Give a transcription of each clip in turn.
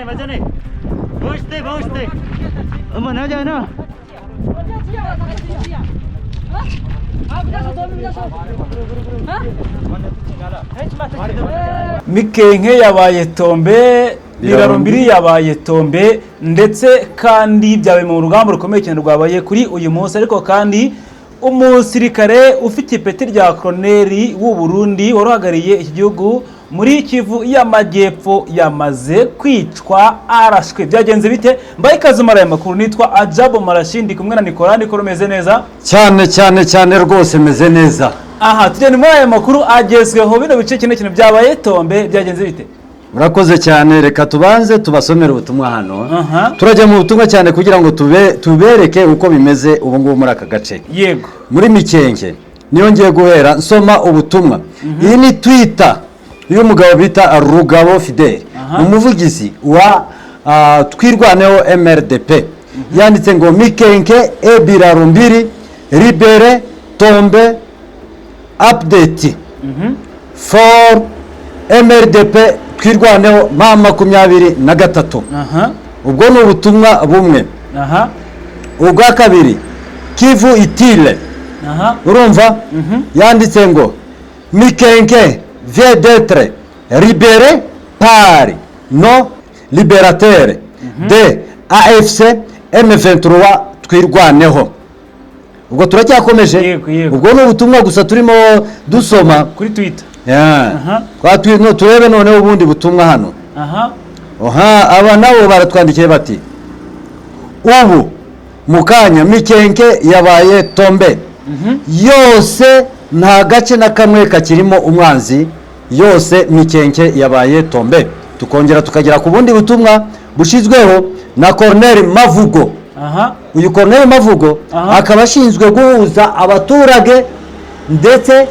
नहीं, मजा नहीं। पहुँचते पहुँचते मना जाए ना। Mikenke yabaye tombe, Birarumbiri yabaye tombe, ndetse kandi byabaye mu rugamba rukomeye cyane rwabaye kuri uyu munsi. Ariko kandi umusirikare ufite ipeti rya koroneri w'u Burundi wari uhagarariye iki gihugu muri Kivu y'Amajyepfo yamaze kwicwa arashwe. Byagenze bite? Mbaye ikaze muri aya makuru, nitwa Ajabo Marashi, ndi kumwe na Nicolas. Nicolas, umeze neza? Cyane cyane cyane rwose, meze neza. Aha tugenda muri aya makuru agezweho, bino bice kino kintu byabaye tombe, byagenze bite? Murakoze cyane. Reka tubanze tubasomere ubutumwa hano. Aha. Turajya mu butumwa cyane kugira ngo tubereke uko bimeze ubu ngubu muri aka gace. Muri Mikenke niyo ngiye guhera nsoma ubutumwa. Iyi ni Twitter y'umugabo bita Rugabo Fidele, umuvugizi wa Twirwaneho MRDP. Yanditse ngo: "Mikenke et Birarumbiri libéré, tombé, update for MRDP Twirwaneho M23." Ubwo ni ubutumwa bumwe. Ubwa kabiri, Kivu Itile, urumva yanditse ngo: "Mikenke vient d'être libéré par nos libérateurs de AFC M23 Twirwaneho." Ubwo turacyakomeje. Yego. Ubwo ni ubutumwa gusa turimo dusoma kuri Twitter. Yeah. Aha. No, turebe noneho ubundi butumwa hano. Oha, aba nabo baratwandikiye bati: "Ubu mu kanya Mikenke yabaye tombe yose, nta gace na kamwe kakirimo umwanzi, yose Mikenke yabaye tombe." Tukongera tukagera ku bundi butumwa bushyizweho na Corneille Mavugo. Uyu Corneille Mavugo akaba ashinzwe guhuza abaturage ndetse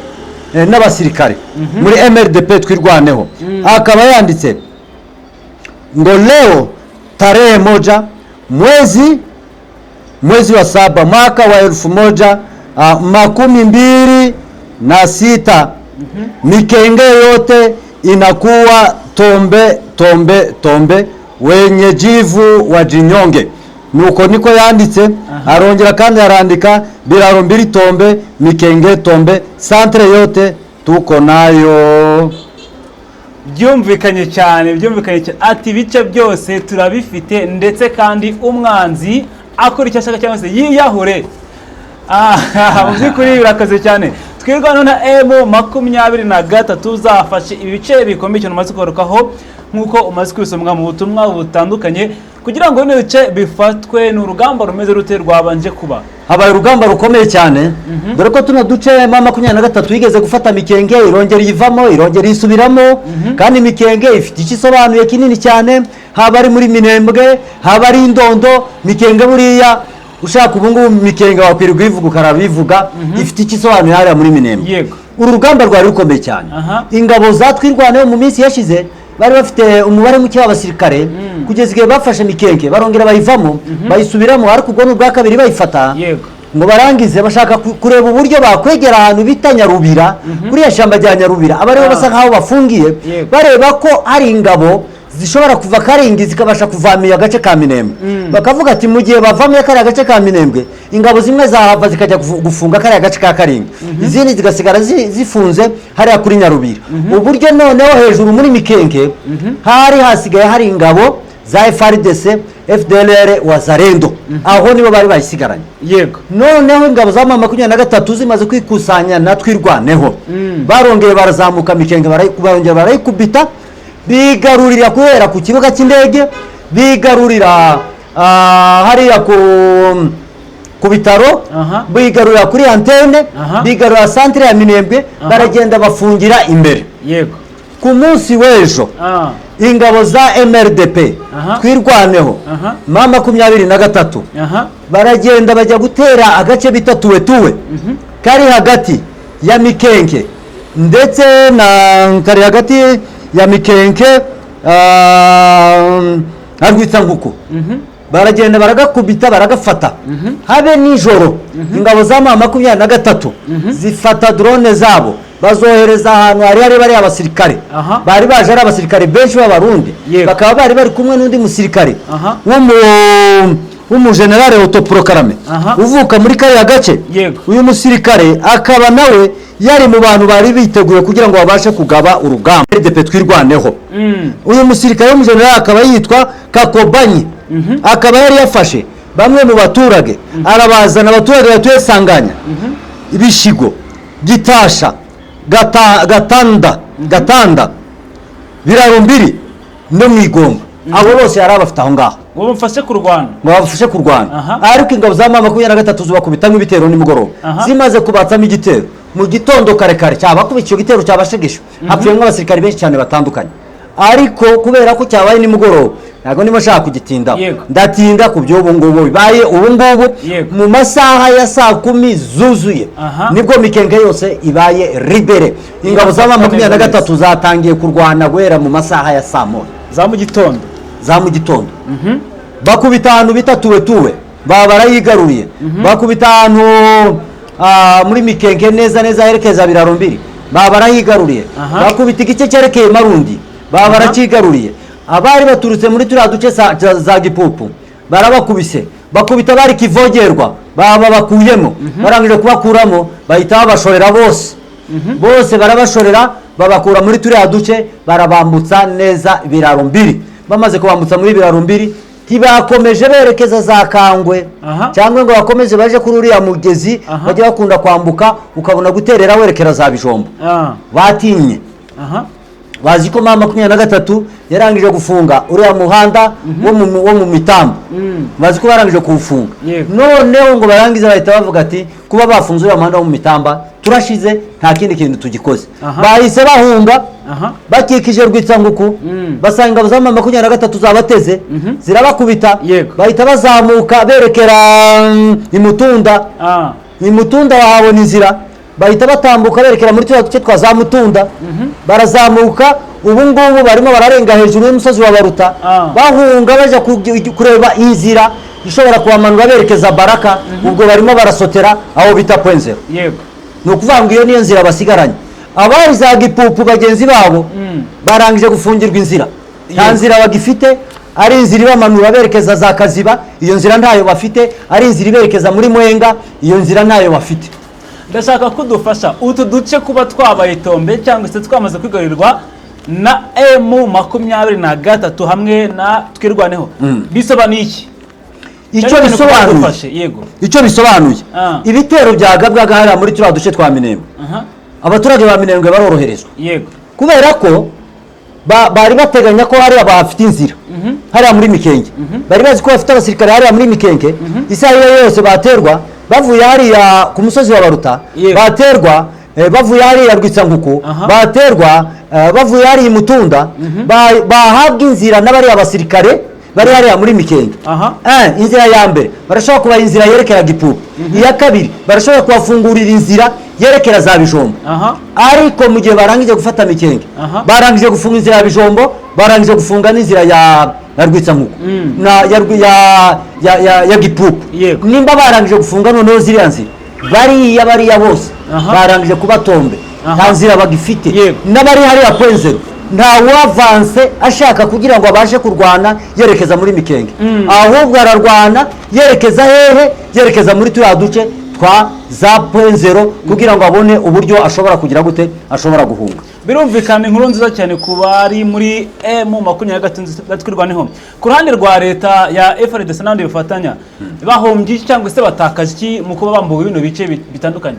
n'abasirikare muri MRDP Twirwaneho. Akaba yanditse ngo: "Leo tarehe 1 mwezi wa saba mwaka wa elfu moja 26, Mikenge yote inakuwa tombe tombe tombe, wenye jivu wa jinyonge." Nuko niko yanditse. Arongera kandi arandika: "Biraro mbili tombe, Mikenge tombe, centre yote tuko nayo." Byumvikanye cyane, byumvikanye cyane. Ati ibice byose turabifite, ndetse kandi umwanzi akora icyo ashaka cyangwa se yiyahure. Mu by'ukuri birakaze cyane. Twirwaneho na M23 zafashe ibice bikomeye cyane umaze kugarukaho, nk'uko umaze kubisomwa mu butumwa butandukanye. Kugira ngo bino bice bifatwe, ni urugamba rumeze rute rwabanje kuba? Habaye urugamba rukomeye cyane, dore ko tuno duce M23 yigeze gufata Mikenge, irongera iyivamo, irongera isubiramo. Kandi Mikenge ifite icyo isobanuye kinini cyane, haba ari muri Minembwe, haba ari Indondo. Mikenge buriya ushaka ubu ngubu Mikenge wakwirirwa uyivuga, ukarabivuga, ifite icyo isobanuye hariya muri Minembwe. Uru rugamba rwari rukomeye cyane. Ingabo za Twirwaneho mu minsi yashize bari bafite umubare muke w'abasirikare, kugeza igihe bafashe Mikenke, barongera bayivamo, bayisubiramo, ariko ubwo ni ubwa kabiri bayifata. Ngo barangize bashaka kureba uburyo bakwegera ahantu bita Nyarubira, kuri ya shyamba rya Nyarubira, aba ariho basa nkaho bafungiye, bareba ko hari ingabo zishobora kuva Karingi zikabasha kuvamiye agace ka Minembwe. Bakavuga ati mu gihe bavamiye kariya gace ka Minembwe, ingabo zimwe zahava zikajya gufunga kariya gace ka Karingi, izindi zigasigara zifunze hariya kuri Nyarubira. Uburyo noneho hejuru muri Mikenke hari hasigaye hari ingabo za FARDC, FDLR, Wazalendo, aho nibo bari bayisigaranye. Noneho ingabo za M23 zimaze kwikusanya na Twirwaneho, barongeye barazamuka Mikenge, barongera barayikubita, bigarurira guhera ku kibuga cy'indege, bigarurira hariya ku bitaro, bigarurira kuri antene, bigarurira centre ya Minembwe, baragenda bafungira imbere. Ku munsi w'ejo ingabo za MRDP Twirwaneho, M23, baragenda bajya gutera agace bita Tuwetuwe, kari hagati ya Mikenke ndetse na kari hagati ya Mikenke na Rwitsankuku. Baragenda baragakubita, baragafata. Habe nijoro ingabo za M23 zifata drone zabo. Bazohereza ahantu hari bariya abasirikare bari baje ari abasirikare benshi b'Abarundi, bakaba bari bari kumwe n'undi musirikare w'umujenerale autoproclamé uvuka muri kariya gace. Uyu musirikare akaba nawe yari mu bantu bari biteguye kugira ngo babashe kugaba urugamba RDP Twirwaneho. Uyu musirikare w'umujenerali akaba yitwa Kakobanyi, akaba yari yafashe bamwe mu baturage arabazana, abaturage batuye Sanganya, Ibishigo, Gitasha, Gatanda, Gatanda, Birarumbiri no mu Igomba. Abo bose yari abafite aho ngaho ngo bamufashe kurwana, ngo babafashe kurwana. Ariko ingabo za M23 zibakubitamo ibitero nimugoroba. Zimaze kubatsamo igitero mu gitondo kare kare, cyabakubita icyo gitero cyabashegeshe, hapfuyemo abasirikari benshi cyane batandukanye. Ariko kubera ko cyabaye nimugoroba, ntabwo ndimo nshaka kugitindaho. Ndatinda ku by'ubu ngubu bibaye ubu ngubu. Mu masaha ya saa 10 zuzuye nibwo Mikenge yose ibaye libérée. Ingabo za M23 zatangiye kurwana guhera mu masaha ya saa 1 za mu gitondo. Za mu gitondo. Bakubita ahantu bita Tuwe Tuwe, baba barayigaruriye. Bakubita ahantu muri Mikenke neza neza herekeza Biraro Mbiri, baba barayigaruriye. Bakubita igice cyerekeye Marundi, baba barakigaruriye. Abari baturutse muri turiya duce za Gipupu barabakubise. Bakubita bari Kivogerwa, baba bakuyemo. Barangije kubakuramo, bahita babashorera bose bose, barabashorera babakura muri turiya duce, barabambutsa neza Biraro Mbiri. Bamaze kubambutsa muri Biraro Mbiri, ntibakomeje berekeza za Kangwe cyangwa ngo bakomeze baje kuri uriya mugezi bajya bakunda kwambuka, ukabona guterera werekera za Bijombo. Batinye, bazi ko M23 yarangije gufunga uriya muhanda wo mu mitambo. Bazi ko barangije kuwufunga. Noneho ngo barangize, bahita bavuga ati kuba bafunze uriya muhanda wo mu mitamba, turashize, nta kindi kintu tugikoze. Bahise bahunga bakikije Rwitsanguku, basanga ingabo za M23 zabateze, zirabakubita. Bahita bazamuka berekera Imutunda. Imutunda bahabona inzira, bahita batambuka berekera muri turiya duce twa za Mutunda. Barazamuka, ubu ngubu barimo bararenga hejuru y'umusozi wa Baruta, bahunga bajya kureba inzira ishobora kubamanura berekeza Baraka. Ubwo barimo barasotera aho bita Point Zéro. Ni ukuvuga ngo iyo niyo nzira basigaranye. Abari za Gipupu bagenzi babo barangije gufungirwa inzira, nta nzira bagifite. Ari inzira ibamanura berekeza za Kaziba, iyo nzira ntayo bafite. Ari inzira iberekeza muri Mwenga, iyo nzira ntayo bafite. Ndashaka ko udufasha, utu duce kuba twabaye tombé cyangwa se twamaze kwigarurirwa na M23 hamwe na Twirwaneho, bisobanuye iki? Icyo Cyane cyane kuba bisobanuye, badufashe, yego. icyo bisobanuye, ibitero byagabwaga hariya muri turiya duce twa Minembwe, abaturage ba Minembwe baroroherezwa, kubera ko bari bateganya ko hariya bafite inzira hariya muri Mikenge. Bari bazi ko bafite abasirikare hariya muri Mikenge, isaha iyo yose baterwa bavuye hariya ku musozi wa Baruta, baterwa bavuye hariya Rwitsankuku, baterwa bavuye hariya i Mutunda, bahabwa inzira n'abariya basirikare bari hariya muri Mikenge. Inzira ya mbere barashobora kubaha inzira yerekera Gipupu, iya kabiri barashobora kubafungurira inzira yerekera za Bijombo. Ariko mu gihe barangije gufata Mikenge, barangije gufunga inzira ya Bijombo, barangije gufunga n'inzira ya Rwitsankuku na ya, ya Gipupu. Nimba barangije gufunga noneho ziriya nzira, bariya bose barangije kuba tombé, nta nzira bagifite. N'abari hariya Point Zéro, nta wavanse ashaka kugira ngo abashe kurwana yerekeza muri Mikenge, ahubwo ararwana yerekeza hehe? Yerekeza muri turiya duce twa za Point Zéro, kugira ngo abone uburyo ashobora kugira gute, ashobora guhunga. Birumvikana, inkuru nziza cyane ku bari muri M23 Twirwaneho. Ku ruhande rwa leta ya FARDC n'abandi bifatanya, bahombye iki cyangwa se batakaje iki mu kuba bambuwe bino bice bitandukanye?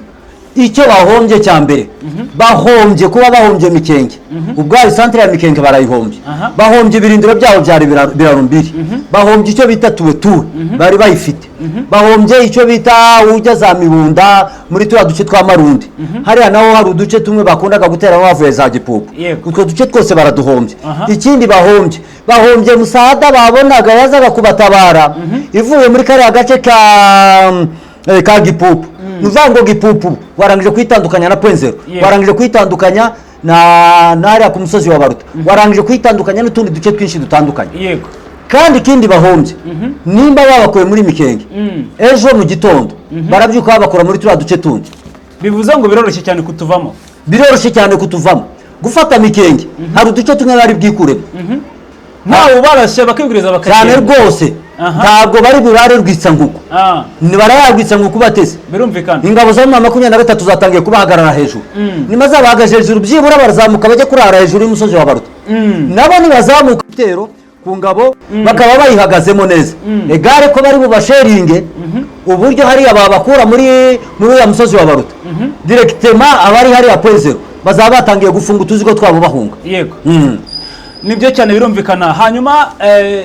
Icyo bahombye cya mbere, bahombye kuba bahombye Mikenge ubwayo, centre ya Mikenge barayihombye. Bahombye ibirindiro byabo byari Birarumbiri, bahombye icyo bita Tuwe Tuwe bari bayifite, bahombye icyo bita ujya za Mibunda muri turiya duce twa Marundi. Hariya naho hari uduce tumwe bakundaga guteramo bavuye za Gipupu. Utwo duce twose baraduhombye. Ikindi bahombye, bahombye musada babonaga yazaga kubatabara ivuye muri kariya gace ka Gipupu. Ni ukuvuga ngo Gipupu warangije kwitandukanya na Point Zéro, warangije kwitandukanya na hariya ku musozi wa Baruta, warangije kwitandukanya n'utundi duce twinshi dutandukanye. Kandi ikindi bahombye, nimba babakuye muri Mikenge, ejo mu gitondo barabyuka babakura muri turiya duce tundi. Bivuze ngo biroroshye cyane kutuvamo. Biroroshye cyane kutuvamo, gufata Mikenge. Hari uduce tumwe bari bwikuremo. Ntawe ubarashe, bakibwiriza Cyane. Bakagenda. Rwose. Ntabwo bari burare Rwitsankuku. Ntibarayarwitsa nkuku bateze. Birumvikana. Ingabo za M23 zatangiye kubahagarara hejuru. Nima zabahagaze hejuru, byibura barazamuka bajya kurara hejuru y'umusozi wa Baruta. Nabo nibazamuka ibitero ku ngabo bakaba bayihagazemo neza, egare ko bari bubasheringe uburyo hariya babakura muri uriya musozi wa Baruta directement. Abari hariya point zéro bazaba batangiye gufunga utuzigo twabo bahunga. Nibyo cyane, birumvikana. Hanyuma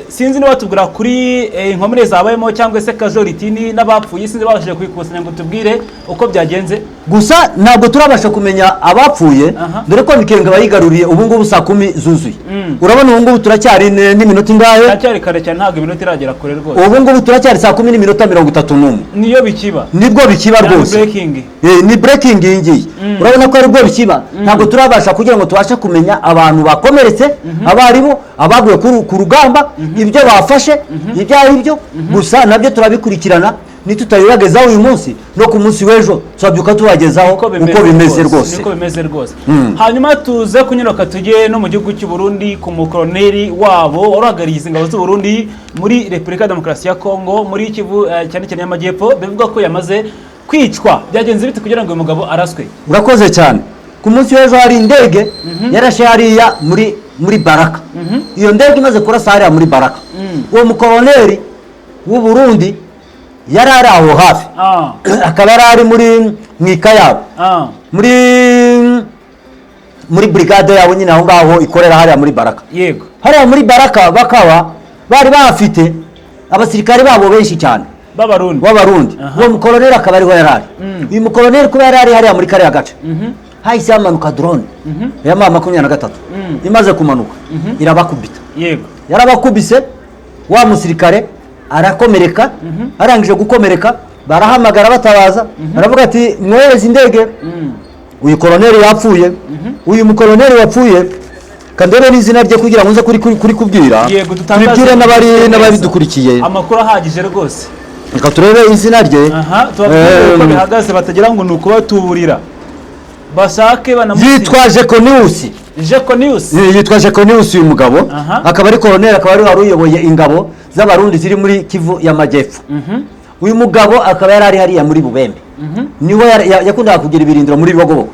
sinzi niba tubwira kuri inkomere zabayemo cyangwa se casualty n'abapfuye, sinzi babashije kubikusanya ngo tubwire uko byagenze. Gusa ntabwo turabasha kumenya abapfuye, dore ko Mikenge bayigaruriye ubu ngubu saa 10 zuzuye. Urabona ubu ngubu turacyari n'iminota ingahe? Haracyari kare cyane, ntabwo iminota iragera kure rwose. Ubu ngubu turacyari saa 10:31. Niyo bikiba. Nibwo bikiba Ni rwose. Breaking. Ni breaking iyi ngiyi. Urabona ko aribwo bikiba, ntabwo turabasha kugira ngo tubashe kumenya abantu bakomeretse abaribo, abaguye ku rugamba, ibyo bafashe ibyo ari byo. Gusa nabyo turabikurikirana, nitutabibagezaho uyu munsi, no ku munsi w'ejo tuzabyuka tubagezaho uko bimeze rwose. Niko bimeze rwose. Hanyuma tuze kunyuruka tujye no mu gihugu cy'u Burundi, ku mukoroneri wabo wari izi ngabo z'u Burundi muri Repubulika ya Demokarasi ya Kongo, muri Kivu cyane cyane y'Amajyepfo, bivugwa ko yamaze kwicwa. Byagenze bite kugira ngo uyu mugabo araswe? Urakoze cyane. Ku munsi w'ejo hari indege yarashe hariya muri Baraka. Iyo ndege imaze kurasa hariya muri Baraka, uwo mukoroneri w'u Burundi yari ari aho hafi, akaba yari ari muri mu ikayabo, muri brigade yabo nyine aho ngaho ikorera hariya muri Baraka. Hariya muri Baraka bakaba bari bahafite abasirikare babo benshi cyane b'Abarundi. B'Abarundi. Uwo mukoroneri akaba ariho yari ari. Uyu mukoroneri kuba yari ari hariya muri kariya gace, hahise hamanuka drone ya M23. Imaze kumanuka irabakubita. Yarabakubise, wa musirikare arakomereka. Arangije gukomereka, barahamagara batabaza, baravuga ati: "Mwohereze indege, uyu koroneri yapfuye." Uyu mukoroneri wapfuye, kandebe n'izina rye kugira ngo nze kuri kubwira, Yego, dutangaze. tubibwire n'abari n'ababidukurikiye. Amakuru ahagije rwose. Reka turebe izina rye. Aha tubabwire uko bihagaze, batagira ngo ni ukubatuburira, bashake banamusiga. Yitwa Jekoniusi. Jekonius. Yitwa Jekoniusi uyu mugabo. Akaba ari koroneri, akaba ari wari uyoboye ingabo z'Abarundi ziri muri Kivu y'Amajyepfo. Uyu mugabo akaba yari ari hariya muri Bubembe, niwe yakundaga kugira ibirindiro muri Bibogobogo.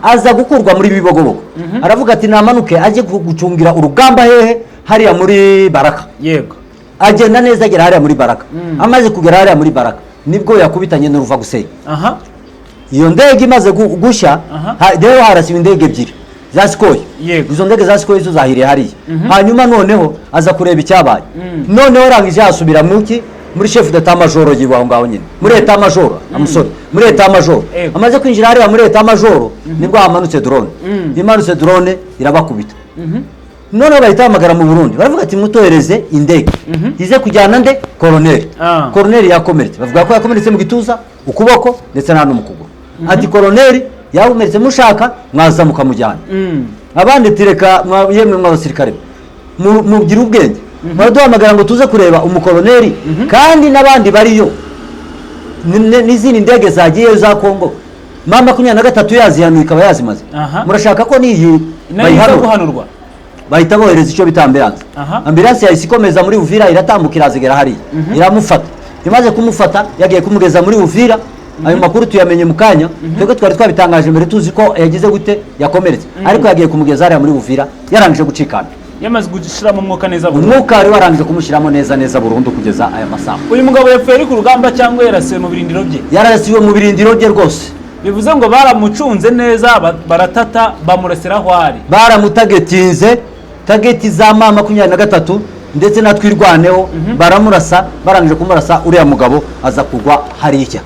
Aza gukurwa muri Bibogobogo, aravuga ati namanuke ajye gucungira urugamba hehe? Hariya muri Baraka. Agenda neza, agera hariya muri Baraka. Amaze kugera hariya muri Baraka, nibwo yakubitanye n'uruva gusenya. Iyo ndege imaze gushya, rero harasiwe indege ebyiri za Sukhoi. Izo ndege za Sukhoi zo zahiriye hariya. Hanyuma noneho aza kureba icyabaye. Noneho arangije yasubira muki muri chef d'état major yiwe aho ngaho nyine muri état major, amusore muri état major. Amaze kwinjira hariya muri état major, nibwo hamanutse drone. Imanutse drone irabakubita. Noneho bahita bahamagara mu Burundi, baravuga ati: "Mutohereze indege ize kujyana nde? Koroneri." Koroneri yakomeretse, bavuga ko yakomeretse mu gituza, ukuboko ndetse na no mu kuguru. Ati: "Koroneri yakomeretse, mushaka mwaza mukamujyana." Abandi ati: "Reka yemwe mw'abasirikare, mugire ubwenge, baraduhamagara ngo tuze kureba umukoroneri kandi n'abandi bariyo, n'izindi ndege zagiyeyo za Kongo, M23 yazihanuye ikaba yazimaze. Murashaka ko n'iyi Nayo iza bayihanura?" guhanurwa. Bahita bohereza icyo bita ambulance. Ambulance yahise ikomeza muri Uvira, iratambuka, irazigera hariya, iramufata. Imaze kumufata, yagiye kumugeza muri Uvira. Ayo makuru tuyamenye mu kanya. Twebwe twari twabitangaje mbere tuzi ko yagize gute, yakomeretse, ariko yagiye kumugeza hariya muri Uvira yarangije gucikana. Yamaze gushiramo umwuka neza burundu. Umwuka wari warangije kumushyiramo neza neza burundu kugeza aya masaha. Uyu mugabo yapfuye ari ku rugamba cyangwa yarasiwe mu birindiro bye? Yarasiwe mu birindiro bye rwose. Bivuze ngo baramucunze neza, baratata, bamurasira aho ari. Baramutagetinze, target za M23 ndetse na Twirwaneho, baramurasa. Barangije kumurasa, uriya mugabo aza kugwa hariya.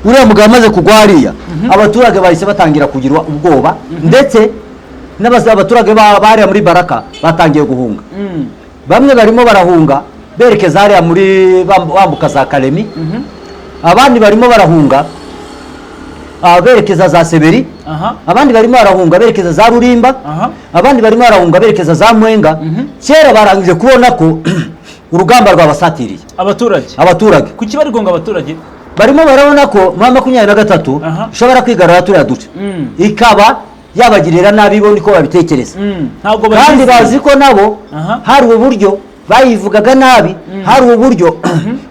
Uriya mugabo amaze kugwa hariya, abaturage bahise batangira kugirwa ubwoba, ndetse abaturage bariya muri Baraka batangiye guhunga. Bamwe barimo barahunga berekeza hariya muri bambuka za Karemi, abandi barimo barahunga berekeza za Seberi, abandi barimo barahunga berekeza za Rurimba, abandi barimo barahunga berekeza za Mwenga. Kera barangije kubona ko urugamba rwabasatiriye. Abaturage? Abaturage. Kuki bari guhunga abaturage? Barimo barabona ko M23 ishobora kwigarura turiya duce, ikaba yabagirira nabi, bo niko babitekereza. Ntabwo Kandi babizi. bazi ko nabo hari uburyo bayivugaga nabi, hari uburyo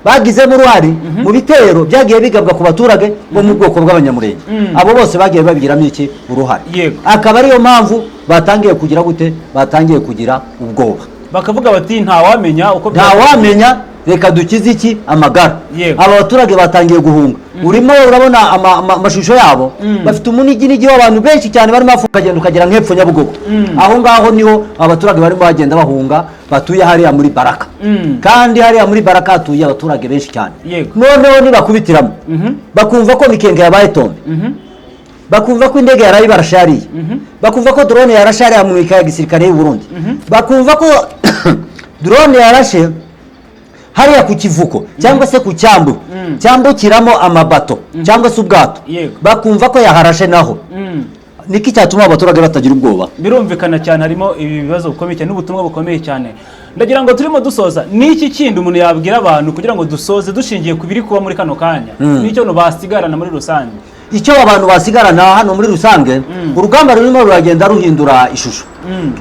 bagizemo uruhare mu bitero byagiye bigabwa ku baturage bo mu bwoko bw'Abanyamurenge. Abo bose bagiye babigiramo iki? Uruhare. Akaba ariyo mpamvu batangiye kugira gute? Batangiye kugira ubwoba. Bakavuga bati ntawamenya uko Ntawamenya, reka dukize iki? Amagara. Aba baturage batangiye guhunga. Urimo urabona amashusho yabo, bafite umuniginigi w'abantu benshi cyane barimo bafunga, ukagenda ukagera nk'epfo Nyabugogo. Aho ngaho niho abaturage barimo bagenda bahunga, batuye hariya muri Baraka. Kandi hariya muri Baraka hatuye abaturage benshi cyane. Noneho nibakubitiramo, bakumva ko Mikenge yabaye tombe, bakumva ko indege yaraye barashariye, bakumva ko drone yarashe hariya mu mika ya gisirikare y'u Burundi, bakumva ko drone yarashe hariya ku kivuko cyangwa se ku cyambu cyambukiramo amabato cyangwa se ubwato, bakumva ko yaharashe naho, niki cyatuma abaturage batagira ubwoba? Birumvikana cyane, harimo ibi bibazo bikomeye cyane n'ubutumwa bukomeye cyane. Ndagira ngo turimo dusoza, n'iki kindi umuntu yabwira abantu kugira ngo dusoze, dushingiye ku biri kuba muri kano kanya, n'icyo basigarana muri rusange? Icyo abantu basigarana hano muri rusange, urugamba rurimo ruragenda ruhindura ishusho.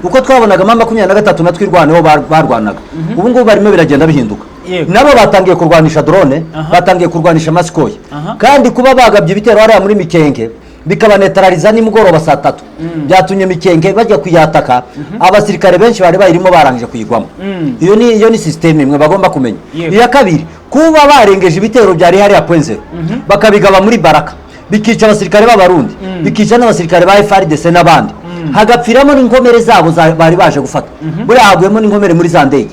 Uko twabonaga M23 na Twirwaneho barwanaga, ubu ngubu barimo biragenda bihinduka. Nabo batangiye kurwanisha drone, batangiye kurwanisha amasikoyi. Kandi kuba bagabye ibitero hariya muri Mikenge, bikabanetarariza nimugoroba saa 3, byatumye Mikenge bajya kuyataka, abasirikare benshi bari bayirimo barangije kuyigwamo. Iyo ni système imwe bagomba kumenya. Iya kabiri, kuba barengeje ibitero byari hariya Point Zéro, bakabigaba muri Baraka, bikica abasirikare b'Abarundi, bikica n'abasirikare ba FARDC n'abandi, hagapfiramo n'inkomere zabo bari baje gufata. Buriya haguyemo n'inkomere muri za ndege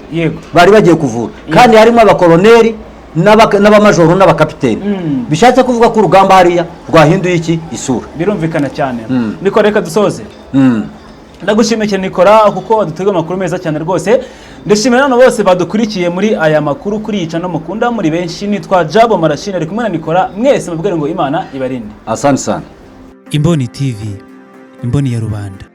bari bagiye kuvura, kandi harimo abakoloneli n'abamajoro n'abakapiteni. Bishatse kuvuga ko urugamba hariya rwahinduye iki? Isura. Birumvikana cyane. Niko, reka dusoze. Ndagushimiye cyane Nikora, kuko wadutegeye amakuru meza cyane rwose. Ndashimira nano bose badukurikiye muri aya makuru kuri iyi channel mukunda muri benshi. Nitwa Jabo Marashini, ari kumwe na Nikora. Mwese mubwire ngo Imana ibarinde. Asante sana. Imboni TV, imboni ya rubanda.